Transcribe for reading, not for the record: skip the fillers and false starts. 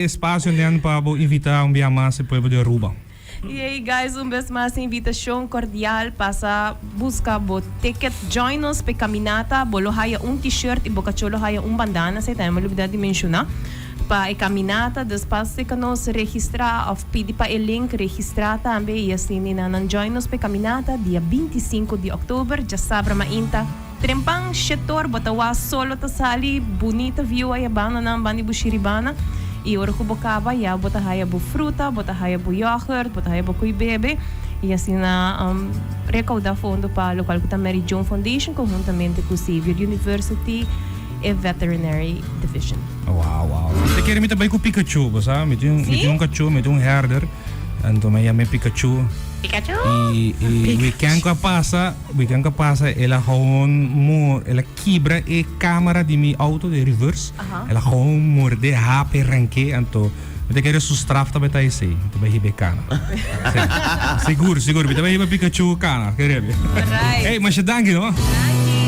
Espacio nen pa bo invita un bia mas e pueblo di Aruba. Yey guys un bes mas invitacion cordial pasa busca bo ticket join nos p'e caminata bo lo haya un t-shirt y bo cacho lo haya un bandana esey tambe mi a lubida di menciona pa e caminata dus pasa ca nos registra of pidi pa e link registra tambe y asina nan nan join nos p'e caminata dia 25 di october djasabra mainta Trempan shetor bo ta wak solo ta sali bunita view aya bandanan banda di Bushiribana y ora cu bo caba ya bo ta haya bo fruta bo ta haya bo yoghurt bo ta haya bo cuy bebe y asina recauda fondo pa locual cu ta Mary Joan Foundation conhuntamente cu Xavier University e Veterinary Division. Wow wow mi ta kere mi ta bay cu Pikachu bo sa mi tin mi tin un cacho mi tin un herder anto mi a yam'e Pikachu y y weekend cu a pasa Weekend cu a pasa el a gewoon mor el a kibra e camera di mi auto de reverse el a gewoon morde hap e ranke anto mi ta kere su straf tabata esey mi ta bay hiba e cana si sigur sigur mi ta bay hiba Pikachu cana kere mi Alright. Ey masha danki no. Danki.